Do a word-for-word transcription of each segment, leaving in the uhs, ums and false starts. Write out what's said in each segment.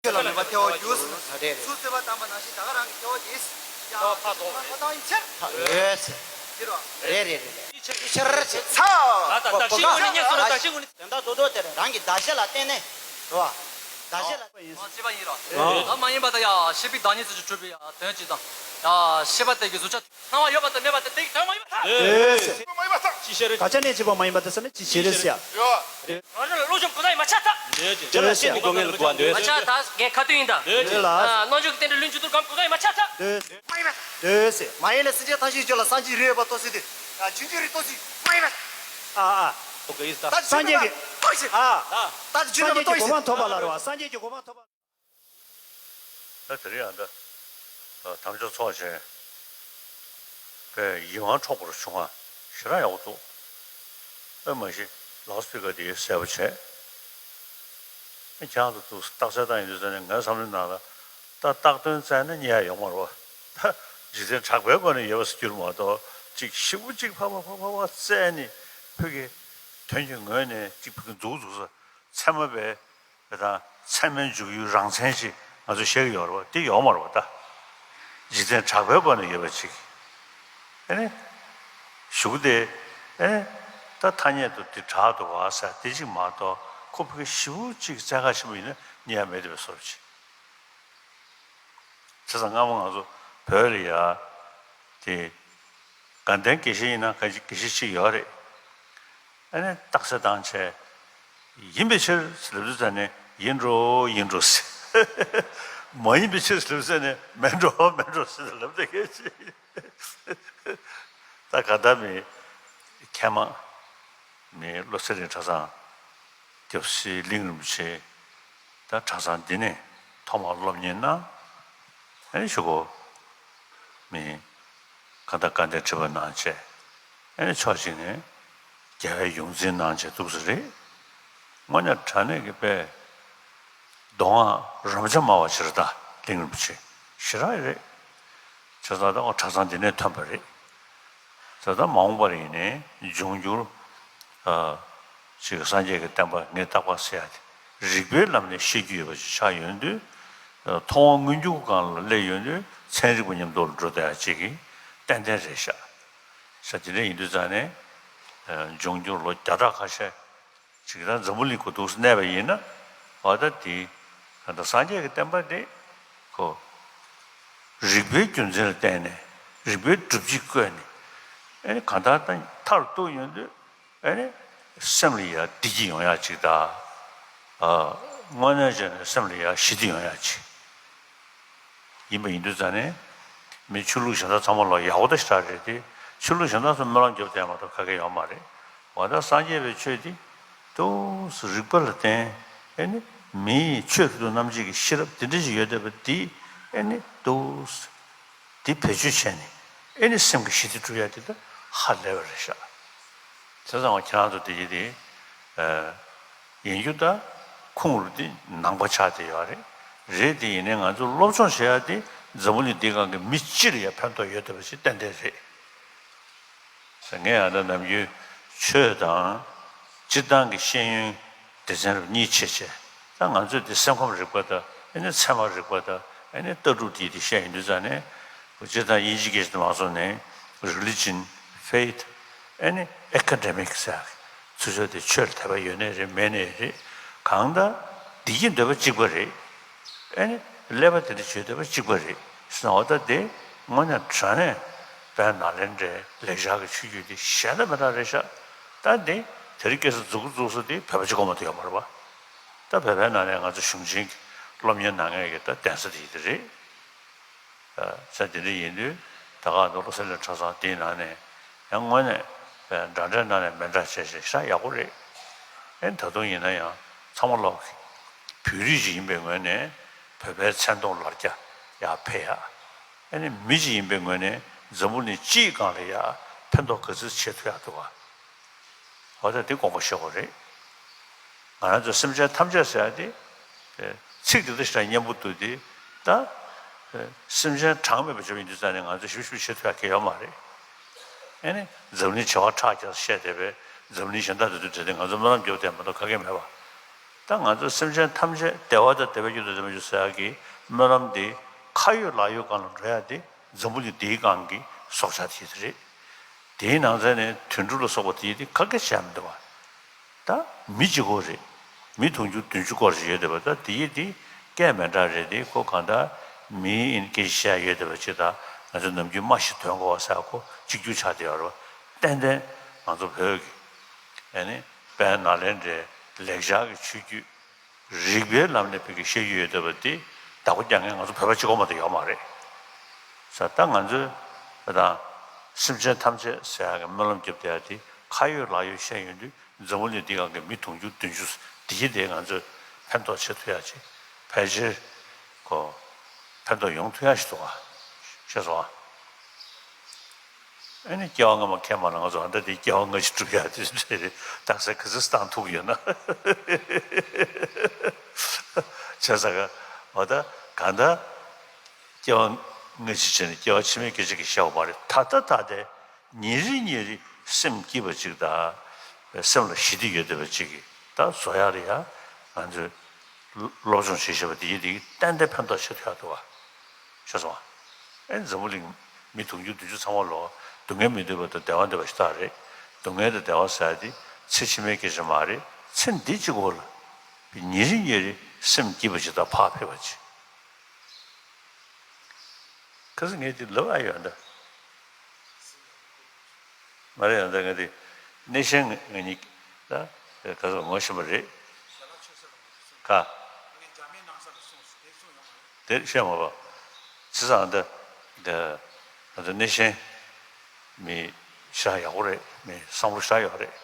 ལ་མེད་པ་ཐལ་བ་རྒྱུ། རེད་རེད། ཚུར་རྩོད་པ་བཏང་པ་ནང་བཞིན་ད་ག་རང་གི་ཐལ་བ་དེ། ཡ། ཕར་ཕར་ཕར་བཏང་ཡིན་ཕྱིར། ཡོད་ཟེར། འདི་རོ། རེད་རེད་རེད་རེད། ཕྱིར་ཕྱིར་ཕྱིར། ཚ། ད་ད་ད་ཤི་ཀུན་ནི་སྙན་སོ་ད་ཤི་ཀུན་ནི། དོན་དག་རྡོག་རྡོག་དེ་རང་གི་བརྡ་ཤེས་ལ་བརྟེན་ནས་རེད་བ། བརྡ་ཤེས་ལ། ཨ། ཤེས་པ་ཡིན་རོ། ཨ། ད་མ་ཡིན་པ་ད་ཡ་ཤེས་པའི་བདག་ཉིད་ཚུལ་གྱིས་གྲུབ་པའི་ཡ་དོན་གཅིག་དང་། ཡ་ཤེས་པ་དེ་གི་གཟུགས་ཆགས། སྣང་བ་ཡོད་པ་དང་མེད་པ་དེ་དེ་གི་དོན་མ་ཡིན་པར་ཐལ། ཨེ། ཅི་ཤེས་རེད། ག་ཅི་ནས་བྱས་པ་མ་ཡིན་པ་དེ་ས་ནས་ཅི་ཤེས་རེད་ཟེར་ཡ། ཡོད། རང་རང་ལ་བློ་སྦྱོང་གོ་ས་ཡིན་མ་ཆགས་ཐལ། དེ་ལ་ཤེས་ནས་གོ་ངེས་ལ་གོ་བ་འདོད། མ་ཆགས་ཐལ། ངས་ཁ་ཏོན་ཡིན་ད། འདོད་ཅེས། ཨ། རྣལ་འབྱོར་གྱི་རྟེན་འབྲེལ་ལུས་འཇུག་ཏུ་གང་གོ་ས་ཡིན་མ་ཆགས་ཐལ། འདོད། མ་ཡིན་པ། འདོད་ཟེར། མ་ཡིན་ན་སེམས་ཅན་ཐམས་ཅད་སྦྱོར་ལ་སངས་རྒྱས་རིགས་ཡོད་པ་ཏོག་ཙམ་དེ། ཡ་རྗེས་འཇུག་རིགས་ཏོག་ཙམ་མ་ཡིན་པ། ཨ་ཨ། ཨོ་ཀེ་ཡིས་ད། ད་སངས་རྒྱས་ཀྱི། ཨ། ད་སངས་རྒྱས་ཀྱི་གོ་འཕང་ཐོབ་པ་ལ་རེད་བ། སངས་རྒྱས་ཀྱི་གོ་འཕང་ཐོབ་པ། ད་དེ་རིང་ཡང་ད་དམ་ཆོས་ཚོགས་ཆེན་པས་ཡིད་དབང་འཕྲོག་པར་བྱུང་བ་ཞེ་དྲག་ཡག་པོ་འདུག། ཨེ་མ་གཞི་ལའུ་སི་པི་ཀར་དེ་གསལ་པོ་བྱས། ཨེ་ཁྱེད་རང་ཚོ་འདུག་རྟགས་གསལ་བཏང་ཡིན་དུས་ཙང་ནས་ངའི་བསམ་བློའི་ནང་ལ་ད་རྟགས་སྟོན་བཙལ་ན་རྙེད་ཡ་ཡོད་མ་རེད་བ། ད་རྗེས་དྲན་གྲགས་པའི་སྒོ་ནས་ཡོད་པ་ཟེར་རྒྱུ་རེད་མ་གཏོགས་ཅིག་ཞིབ་པོ་ཅིག་ཕར་ཕར་ཕར་ཕར་ཕར་བཙལ་ནས་ཕ་གི་དོན་གྱི་ངོས་ནས་ཅིག་ཕ་གི་འཛུགས་འཛུགས་ས་ཚད་མ་པའི། དེ་དང་ཚད་མའི་འཇུག་ཡུལ་རང་མཚན་ཞིག་ང་ཚོས་བཤད་ཀྱི་ཡོད་རེད་བ། དེ་ཡོད་མ་རེད་བ་ད། འཇིག་རྟེན་གྲགས་པའི་སྒོ་ནས་ཡོད་པ་ཅིག། ཨེ་ནི། གཞུག་དེ། ཨེ་ནི། ད་ཐ་སྙད་དུ་དེ་གྲགས་འདུག་བ་ཟེར་དེ་ཅིག་མ་གཏོགས་ཁོ་ཕ་གི་ཞིབ་པོ་ཅིག་བཙལ་ག་ཞིབ་པོ་ཡིན་ན་རྙེད་ཡ་མེད་བསྡད་པའི་བཟོ་འདྲ་ཅིག། བྱས་ཙང་སྔ་མོ་ང་ཚོ་བོད་ལ་ཡ། དེ། དགའ་ལྡན་དགེ་བཤེས་ཡིན་ན་དགེ་བཤེས་གཅིག་ཡོད་རེད། ཨ་ནི་རྟགས་གསལ་བཏང་བྱས། ཡིན་པའི་ཕྱིར་ཟེར་ལབ་དུས་ཙང་ནས་ཡིན་འགྲོ་ཡིན་འགྲོ་ཟེར། མ་ཡིན་པའི་ཕྱིར་ཟེར་ལབ་དུས་ཙང་ནས་མིན་འགྲོ་མིན་འགྲོ་ཟེར་ལབ་བསྡད་མཁན་ཅིག། ད་ག་ད་མི་མཁས་མང་མི་བློ་གསལ་རིག་གྲྭ་ཚང་། སྐྱབས་སྲས་གླིང་རིན་པོ་ཆེ། ད་གྲྭ་ཚང་འདི་ནས་ཐོག་མར་སློབ་གཉེར་གནང་། ཨེ་ནི་ཞུ་གོ། མི། གང་ལྟར་དགའ་ལྡན་ཁྲི་པ་གནང་བྱས། ཨེ་ནི་ཕྱོགས་གཅིག་ནས་རྒྱལ་བའི་ཡོངས་འཛིན་གནང་བྱས་འདུག་ས་རེད། དངོས་གནས་དྲང་གནས་ཀྱི་དཔེ། མདོ་སྔགས་རབ་འབྱམས་སྨྲ་བ་ཞེས་པ་ད་གླིང་རིན་པོ་ཆེ་ཞེ་དྲག་རེད། བྱས་ཙང་ད་ཁོ་གྲྭ་ཚང་འདི་ནས་ཐོན་པ་རེད། ད་ལྟ་མ་འོངས་པར་ཡིན་ནའི་འབྱུང་འགྱུར། ཨ། ཅིག་སངས་རྒྱས་ཀྱི་བསྟན་པ་ངས་བརྟག་པ་ཟེར་ཡ་དེ་རིགས་པའི་ལམ་ནས་ཤེས་རྒྱུ་ཡོད་པ་ཞིག་ཆགས་ཡོང་དུས། ཨ། མཐོང་བ་མངོན་གྱུར་སྒང་ལ་སླེབས་ཡོང་དུས་ཚན་རིག་པ་མཉམ་དུ་ལ་འགྲོ་བསྡད་ཡ་ཅིག་གི་ཏན་ཏན་རེད་ཤག། ས་དེ་འདྲ་ཡིན་དུས་ཙང་ནས། ཨ། འབྱུང་འགྱུར་ལོ་བརྒྱ་ཕྲག་ཁ་ཤས། ཅིག་ད་འཛམ་བུ་གླིང་གོ་འདུག་སེ་གནས་པ་ཡིན་ན། འོ་ད་དེ། གང་ལྟར་སངས་རྒྱས་ཀྱི་བསྟན་པ་དེ། ཁོ། རིགས་པའི་རྒྱུ་མཚན་ལ་བརྟེན་ནས། རིགས་པའི་སྒྲུབ་བྱེད་བཀོད་ནས། ཨེ་ནི་གང་ལྟར་ད་མཐར་གཏུགས་ཡོང་དུས། ཨེ་ནི། སེམས་ལ་ཡ་བདེ་སྐྱིད་ཡོང་ཡ་ཅིག་དང་། ཨ། དངོས་གནས་བྱས་ནས་སེམས་ལ་ཡ་ཞི་བདེ་ཡོང་ཡ་ཅིག། ཡིན་པ་ཡིན་དུས་ཙང་ནས། མི་ཆོས་ལུགས་གཞན་དག་ཚང་མ་ལ་ཡག་པོ་ད་ཞེ་དྲག་རེད་དེ། ཆོས་ལུགས་གཞན་དག་ཚོ་སྨོན་ལམ་རྒྱོབ་བསྡད་མ་གཏོགས་ག་གེ་ཡོད་མ་རེད། འོ་ད་སངས་རྒྱས་པའི་ཆོས་དེ། ཏོག་ཙམ་རིགས་པ་ལ་བརྟེན། ཨེ་ནི། མིའི་ཆོས་ཁ་ཐུག་རྣམ་འབྱེད་ཀྱི་ཤེས་རབ་དེ་འདྲ་ཞིག་ཡོད་བསྡད་པ་དེ། ཨེ་ནི། ཏོག་ཙམ། དེ་བེད་སྤྱོད་བྱས་ནས། ཨེ་ནི་སེམས་ཀྱི་ཞི་བདེ་སྒྲུབ་ཡ་དེ་ད་ཧ་ལས་པ་རེད་ཤག། བྱས་ཙང་ཁྱེད་རང་ཚོ་དེ་ཡིན་དེ། ཨ། ཡིན་རྒྱུ་ད་ཁུངས་རུ་དེ་ནང་པ་ཆགས་བསྡད་ཡོད་རེད། རེད་དེ་ཡིན་ནའི་ང་ཚོ་སློབ་སྦྱོང་བྱེད་ཡ་དེ་འཛམ་བུ་གླིང་འདིའི་སྒང་གི་མི་སྤྱི་ལ་ཡ་ཕན་ཐོགས་ཡོད་བསྡད་པ་ཞིག་ཏན་ཏན་རེད། ངས་ཡང་ད་ནམ་རྒྱུན་ཆོས་དང་སྤྱིར་བཏང་གི་ཤེས་ཡོན་སྡེ་ཚན་རབ་གཉིས་ཕྱེ་བྱས། ད་ང་ཚོས་དེ་སེམས་ཁམས་རིག་པ་དང་ཨེ་ནི་ཚད་མ་རིག་པ་དང་ཨེ་ནི་ལྟ་གྲུབ་དེ་དེ་བཤད་ཡོང་དུས་ཙང་ནས། སྤྱིར་བཏང་དབྱིན་ཇི་སྐད་ཆ་དུ་མ་སོང་ནས་religion, faith, ཨེ་ནི་academic ཟེར་ཡག་ཚུལ་ཆོས་དེ་ཆོས་ལ་དད་པ་ཡོད་ནའི་རེད་མེད་ནའི་རེད། གང་ལྟར་བདེ་སྐྱིད་འདོད་པ་གཅིག་པ་རེད། ཨེ་ནི་ཀླད་པ་དེ་འདྲ་བྱེད་འདོད་པ་གཅིག་པ་རེད་ཟེར་ན། འོ་ད་དེ་དངོས་གནས་དྲང་གནས་བོད་ནཱ་ལེནྡྲའི་ལེགས་སྦྱར་གྱི་ཆོས་བརྒྱུད་དེ་གཞན་དང་མི་འདྲ་རེད་ཤག། ད་དེ་དེ་རིང་ཁ་སང་འཛུགས་འཛུགས་ས་དེ་བོད་པ་གཅིག་པོ་མ་གཏོགས་ཡོད་མ་རེད་པ། ད་བོད་པའི་ནང་ནས་ང་ཚོ་གཞུང་ཆེན་གྱི་སློབ་གཉེར་གནང་མཁན་གྱི་ད་གདན་ས་དེ་ཡིན་དེ་རེད། ས་དེ་འདྲ་ཡིན་དུས་ད་ག་ནང་བློ་གསལ་གླིང་གྲྭ་ཚང་དེའི་ནང་ནས་ཡང་དངོས་གནས་འདྲ་འདྲའི་ནང་ནས་མི་འདྲ་བྱས་བྱས་ཤ་ཡག་པོ་རེད། ཨེ་ད་དུང་ཡིན་ན་ཡང་ཚང་མ་ལོག་གི་བོད་རིགས་ཅིག་ཡིན་པའི་ངོས་ནས་བོད་པའི་མཚན་མཐོང་ལ་རྒྱ་ཡར་འཕེལ་ཡག། ཨེ་ནི་མི་ཅིག་ཡིན་པའི་ངོས་ནས་འཛམ་བུ་གླིང་སྤྱིའི་སྒང་ལ་ཡ་ཕན་ཐོགས་ག་ཚོད་བྱེད་ཐུབ་ཡག་འདུག་ག། འོ་ད་དེ་དགོངས་པ་བཞེས་དགོས་རེད། ང་རང་ཚོ་སེམས་ཅན་ཐམས་ཅད་ཟེར་ཡ་དེ། ཚིག་དེ་ལྟ་ཞིག་སྙན་པོ་འདུག་དེ། ད། སེམས་ཅན་གྲངས་མེད་པ་ཅིག་ཡིན་དུས་ཙང་ནས་ང་ཚོ་ཞིབ་ཞིབ་བྱེད་ཐུབ་ཡ་གལ་ཡོད་མ་རེད། ཨེ་ནི་འཛམ་གླིང་བྱེ་བ་ཕྲག་བརྒྱ་བཤད་བསྡད་པས་འཛམ་གླིང་གཞན་དག་དེ་ཚོ་འབྲེལ་ཏེ་ང་ཚོ་སྨོན་ལམ་རྒྱོབ་བསྡད་མ་གཏོགས་ག་གེ་མེད་པ། ད་ང་ཚོ་སེམས་ཅན་ཐམས་ཅད་བདེ་བ་དང་བདེ་བའི་རྒྱུ་དང་ལྡན་པར་གྱུར་ཅིག་ཟེར་ཡག་གི་སྨོན་ལམ་འདི་ཁ་ཡོད་ལག་ཡོད་སྒང་ལ་འགྲོ་ཡག་དེ་འཛམ་བུ་གླིང་འདིའི་སྒང་གི་སྲོག་ཆགས་དེ་རེད། དེའི་ནང་ཚན་ནས་དུད་འགྲོ་ལ་སོགས་པ་དེ་དེ་ཁ་སྐད་བྱས་མི་འདུག་བ། ད་མི་གཅིག་པོ་རེད། མི་དུང་ཕྱུར་བདུན་ཅུ་སྐོར་ཞིག་ཡོད་བསྡད་པ། ད་དེ་ཡི་དེ་སྐད་མི་འདྲ་རེད། དེ་ཁོ་གང་ལྟར་མིའི་ཨིན་སྐད་ཆ་བཤད་ཡོད་བསྡད་པ་ཅིག་དང་། ང་ཚོ་ནམ་རྒྱུན་སྨྲ་ཤེས་དོན་གོ་བ་ཟེར་ཁོ་གཅིག་གྱུར་ཆགས་བསྡད་ཡོད་རེད་བ། ཏན་ཏན་ང་ཚོ་བོད་ཀྱི་ཨ་ནི་དཔལ་ནཱ་ལེནྡྲའི་ལེགས་སྦྱར་གྱི་ཆོས་བརྒྱུད་རིག་པའི་ལམ་ནས་བོད་ཀྱི་བཤད་རྒྱུ་ཡོད་བསྡད་པ་དེ་བདག་པོ་རྒྱག་མཁན་ང་ཚོ་བོད་པ་གཅིག་པོ་མ་གཏོགས་ཡོད་མ་རེད། ས་ད་ང་ཚོས་ད་སེམས་ཅན་ཐམས་ཅད་ཟེར་ཡག་གི་སྨོན་ལམ་རྒྱབ་བསྡད་ཡག་དེ་ཁ་ཡོད་ལག་ཡོད་བཤད་ཡོང་དུས། འཛམ་བུ་གླིང་འདི་སྒང་གི་མི་དུང་ཕྱུར་བདུན་ཅུ་འདི་གི་དེ་ང་ཚོས་ཕན་ཐོགས་བྱེད་ཐུབ་ཡག་ཅིག་ཕལ་ཆེར་གོ་ཕན་ཐོགས་ཡོང་ཐུབ་ཡག་ཞིག་འདུག་ག་ཤེས་སོང་ཨ། ཨ་ནི་སྐྱེ་བ་སྔ་མ་མཁྱེན་པ་ན་ང་ཚོ་ཨ་ད་དེ་སྐྱེ་བ་སྔ་ཕྱི་སྒྲུབ་ཡག་དེ་རེད། རྟགས་གསལ་ག་ཚོད་བཏང་ཐུབ་ཡོད་ན། བྱས་ཙང་ག་འོ་ད་གང་ལྟར་སྐྱེ་བ་སྔ་ཕྱི་བྱས་ནས་སྐྱེ་བ་ཕྱི་མའི་སྐད་ཆ་གི་བཤད་པ་མ་རེད། ད་ལྟ་ད་ལྟའི་ཉིན་རེ་ཉིན་རེ་སེམས་སྐྱིད་པ་ཅིག་དང་། སེམས་ལ་ཞི་བདེ་ཡོད་བསྡད་པ་ཅིག་གི་ད་བཟོ་ཡག་ལ་ཡ་ང་ཚོས་སློབ་སྦྱོང་བྱེད་ཤེས་པ་དེ་ཡིན། དེ་གིས་ཏན་ཏན་ཕན་ཐོགས་ཆེ་ཐུབ་ཡག་འདུག་བ། ཤེས་སོང་བ། ཨེ་འཛམ་བུ་གླིང་མི་དུང་ཕྱུར་བདུན་ཅུ་ཚང་མ་ལོ་སྡུག་བསྔལ་མི་འདོད་པ་དང་བདེ་བ་འདོད་པ་ཞིག་ད་རེད། སྡུག་བསྔལ་དང་བདེ་བ་ཟེར་ཡག་དེ་ཚེ་ཕྱི་མའི་སྐད་ཆ་མ་རེད། ཚེ་འདི་གཅིག་པོ་ལ་ཉིན་རེ་ཉིན་རེ་སེམས་སྐྱིད་པ་ཅིག་དང་ཕར་ཕེབས་པ་ཅིག་ཁ་སང་ངས་དེ་ལབ་ཨ་ཡོད་འདྲ། མ་རེད་ཡོད་འདྲ། ངས་དེ་གནས་ཆེན་ང་གཉིས་ད་ཁ་སང་ངོ་ཤེས་པ་རེད། ཁ། དེ་བཤད་མ་པ། བྱས་ཙང་འདི་འདི་ང་ཚོ་གནས་ཆེན་མི་ཞེ་དྲག་ཡག་པོ་རེད། མི་བསམ་བློ་ཞེ་དྲག་ཡོད་རེད། བྱས་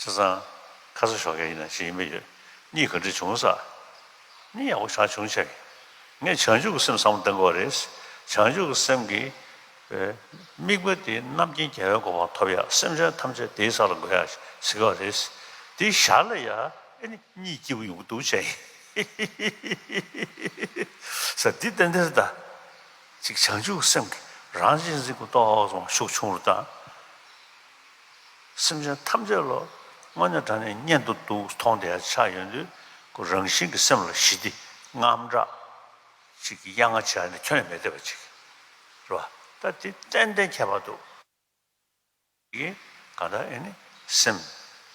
ཙང་ཁ་ས་ཞོགས་ཀས་ཡིན་ན་ཞིག་ཡིན་པས་ཡོད། གཉིད་ག་འདྲ་བྱུང་ས། གཉིད་ཡག་པོ་ཞེ་དྲག་བྱུང་ཆེ། ངས་བྱང་ཆུབ་ཀྱི་སེམས་བསམ་བློ་གཏང་དགོས་རེད། བྱང་ཆུབ་ཀྱི་སེམས་ཀྱི་དམིགས་པ་དེ་རྣམ་མཁྱེན་རྒྱལ་བའི་གོ་འཕང་ཐོབ་ཡག་སེམས་ཅན་ཐམས་ཅད་བདེའི་ས་ལ་འགོད་ཡག་ཟེར་གྱི་ཡོད་རེད། དེ་ཞར་ལ་ཡ་ཨེ་ནི་གཉིད་སྐྱིད་པོ་ཡོང་གི་འདུག་བྱས་ཡིན། ས་འདི་ཏན་ཏན་ད་ཅིག་བྱང་ཆུབ་སེམས་ཀྱི་རང་གཅེས་འཛིན་གྱི་ཏོག་ཙམ་ཤུགས་ཆུང་རུ་བཏང་། སེམས་ཅན་ཐམས་ཅད་ལ་དངོས་གནས་དྲང་གནས་གཉེན་དུ་འདུག་མཐོང་བསྡད་ཆགས་ཡོང་དུས་ཁོ་རང་བཞིན་གྱི་སེམས་ལ་ཞི་བདེ་དངངས་སྐྲག་ཅིག་གི་གཡང་ང་བྱས་ནས་ཁྱོན་ནས་མེད་བསྡད་པ་ཅིག་རེད་བ། ད་དེ་ཏན་ཏན་ཁྱད་པར་འདུག་གིས་གང་ལྟར་ཨེ་ནི་སེམས་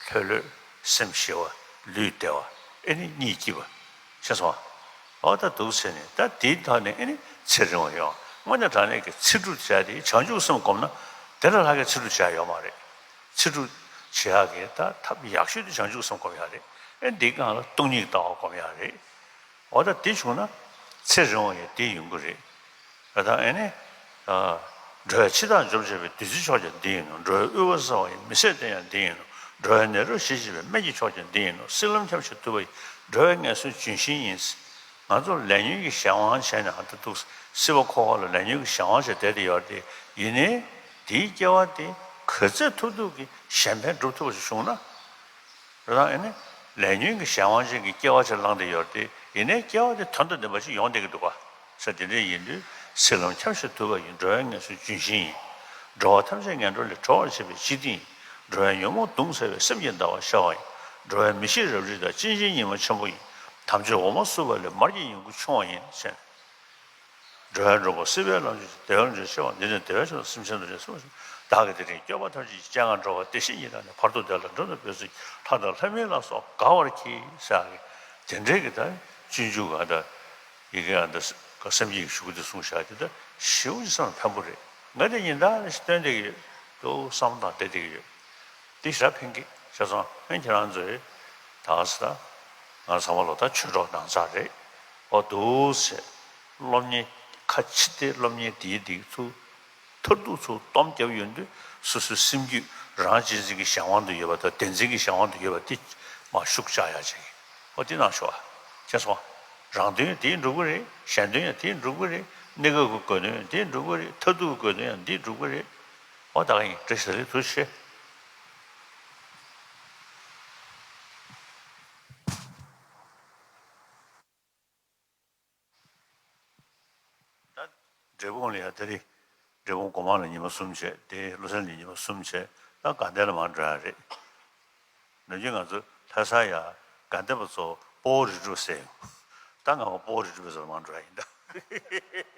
ལྷོད་ལྷོད། སེམས་ཞི་བ། ལུས་བདེ་བ། ཨེ་ནི་གཉིད་སྐྱིད་པ། ཤེས་སོང་ཨ། འོ་ད་འདུག་ཟེར་ནས་ད་དེའི་ཐོག་ནས་ཨེ་ནི་ཚེ་རིང་བ་ཡོང་། དངོས་གནས་དྲང་གནས་ཀྱི་ཚེ་སྒྲུབ་བྱ་ཡག་དེ་བྱང་ཆུབ་སེམས་བསྒོམས་ན་དེ་ལས་ལྷག་གི་ཚེ་སྒྲུབ་བྱ་ཡག་ཡོད་མ་རེད། ཚེ་སྒྲུབ་བྱེད་ཡག་གི་ད་ཐབས་ཡག་ཤོས་དེ་བྱང་ཆུབ་སེམས་བསྒོམ་ཡག་རེད། ཨེ་འདི་སྒང་ལ་སྟོང་ཉིད་ཀྱི་ལྟ་བ་བསྒོམ་ཡག་རེད། འོ་ད་དེ་བྱུང་ན་ཚེ་རིང་བ་ཡང་དེ་ཡོང་གི་རེད། ད་ལྟ་ཨེ་ནི། འགྲོ་བའི་འཆི་བདག་འཇོམས་བྱེད་པའི། བདུད་རྩི་མཆོག་ཀྱང་འདི་ཡིན་ནོ། འགྲོ་བའི་དབུལ་བ་བསལ་བ་ཡི། མི་ཟད་གཏེར་ཡང་འདི་ཡིན་ནོ། འགྲོ་བའི་ནད་རོ་ཞི་བྱེད་པའི། སྨན་གྱི་མཆོག་ཀྱང་འདི་ཡིན་ནོ། སྲིད་ལམ་ཁྱབ་བྱེད་ཐུབ་པ་ཡི། འགྲོ་བའི་ངལ་གསོའི་ལྗོན་ཤིང་ཡིན། ང་ཚོ་ལས་ཉོན་གྱི་གཞན་དབང་བྱས་ནས་ཨ་ད་འདུག་སྲིད་པ་འཁོར་བ་ལ་ལས་ཉོན་གྱི་གཞན་དབང་བྱས་བསྡད་དེ་ཡོད་རེད། ཡིན་ནའི་དེའི་སྐྱེ་བ་དེ་ག་ཚོད་ཐུབ་ཐུབ་ཀྱིས་གཞན་ཕན་སྒྲུབ་ཐུབ་པ་ཞིག་བྱུང་ན། རང་ཨེ་ནི་ལས་ཉོན་གྱི་གཞན་དབང་ཅན་གྱི་སྐྱེ་བ་ཅིག་བླངས་ཏེ་ཡོད་དེ། ཡིན་ནའི་སྐྱེ་བ་དེ་དོན་དང་ལྡན་པ་ཅིག་ཡོང་བསྡད་ཀྱི་འདུག་ག་ས་དེ་འདྲ་ཡིན་དུས་སྲིད་ལམ་ཁྱབ་བྱེད་ཐུབ་པ་ཡི། འགྲོ་བའི་ངལ་གསོའི་ལྗོན་ཤིང་ཡིན། འགྲོ་བ་ཐམས་ཅད་ངན་འགྲོ་ལས་གྲོལ་བར་བྱེད་པའི་སྤྱི་དོན་ཡིན། འགྲོ་བའི་ཉོན་མོངས་གདུང་སེལ་བའི། སེམས་ཀྱི་ཟླ་བ་ཤར་བ་ཡིན། འགྲོ་བའི་མི་ཤེས་རབ་རིབ་དག། སྤྱན་ཆེན་ཉི་མ་ཆེན་པོ་ཡིན། དམ་ཆོས་འོ་མ་བསྲུབས་པ་ལས། མར་གྱི་ཡོན་གུར་ཕྱུང་བ་ཡིན་ཟེར། འགྲོ་བའི་འགྲོ་ཁོག་སྲིད་པའི་ལམ་གྱི་བདེ་བར་འགྲོ་ཤེས་པ། འདི་ནི་བདེ་བའི་ཆེད་དུ་སེམས་ཅན་དོན་བྱེད་སེམས་ཤིང་། བདག་གིས་དེ་རིང་སྐྱོབ་པ་ཐམས་ཅད་ཀྱི། སྤྱན་སྔར་འགྲོ་བ་བདེ་གཤེགས་ཉིད་དང་ནི། བར་དུ་བདེ་ལ་འགྲོ་ནས་འབད་ཚུགས་ཤིང་། ལྷ་དང་ལྷ་མིན་ལ་སོགས་དགའ་བར་གྱིས་ཟེར་ཡག་གི་དེ་འདྲའི་གི་ད་སྤྱོད་འཇུག་ག་ད་ཡི་གེ་ཨ་ད་སེམས་བསྐྱེད་ཀྱི་ཞུ་སྐུལ་དེ་གསུངས་བཞག་དེ་ད་ཞེ་པོ་ཅིག་སེམས་ལ་ཕན་པོ་རེད། ང་དེ་ཉིན་ལྟར་ཞིག་སྟོན་བསྡད་ཀྱི་ཡོད། ཏོག་བསམ་བློ་བཏང་བསྡད་བསྡད་ཀྱི་ཡོད། དེ་ཞེ་དྲག་ཕན་གྱི་བྱས་སོང་། ཨེ་ཁྱེད་རང་ཚོས་ད་ས་ད་ང་ཚང་མ་ལོ་ད་ཆོས་གྲོགས་ནང་ཚགས་རེད། ཨོ་འདུག་སེ་སློབ་གཉེར་ཁ་ཕྱི་དེ་སློབ་གཉེར་དེའི་དེ་ཚུར་མཐར་ཐུག་ཚུར་སྡོམ་རྒྱབ་ཡོང་དུས་སོ་སོའི་སེམས་རྒྱུད་རང་གཅེས་འཛིན་གྱི་གཞན་དབང་དུ་ཡོད་པ་དང་བདེན་འཛིན་གྱི་གཞན་དབང་དུ་ཡོད་པ་དེ་མར་ཤུགས་བཅག་ཡག་ཅིག་ཨོ་དེ་གནང་ཤོག་ཨ། མཁྱེན་སོང་ཨ། རང་དོན་ཡང་དེས་འགྲུབ་ཀྱི་རེད། གཞན་དོན་ཡང་དེས་འགྲུབ་ཀྱི་རེད། གནས་སྐབས་ཀྱི་དགོས་དོན་ཡང་དེས་འགྲུབ་ཀྱི་རེད། མཐར་ཐུག་གི་དགོས་དོན་ཡང་འདིས་འགྲུབ་ཀྱི་རེད། ཨོ་ད་ག་ཡིན། བཀྲ་ཤིས་བདེ་ལེགས། ཐུགས་རྗེ་ཆེ། ད་འབྲས་སྤུངས་ལ་ཡ་ད་རེས་འབྲས་སྤུངས་སྒོ་མང་ལ་ཉི་མ་གསུམ་བྱས། དེ་བློ་གསལ་ལ་ཉི་མ་གསུམ་བྱས། ད་དགའ་ལྡན་ལ་མར་འགྲོ་ཡ་རེད། ནམ་རྒྱུན་ང་ཚོ་ལྷ་ས་ཡ་ དགའ་ལྡན་པ་ཚོ་སྤོ་བོ་རི་ཁྲོད་ཟེར་ཡོང་། ད་ང་མ་སྤོ་བོ་རི་ཁྲོད་ཟེར་མ་འགྲོ་ཡ་ཡིན་ད།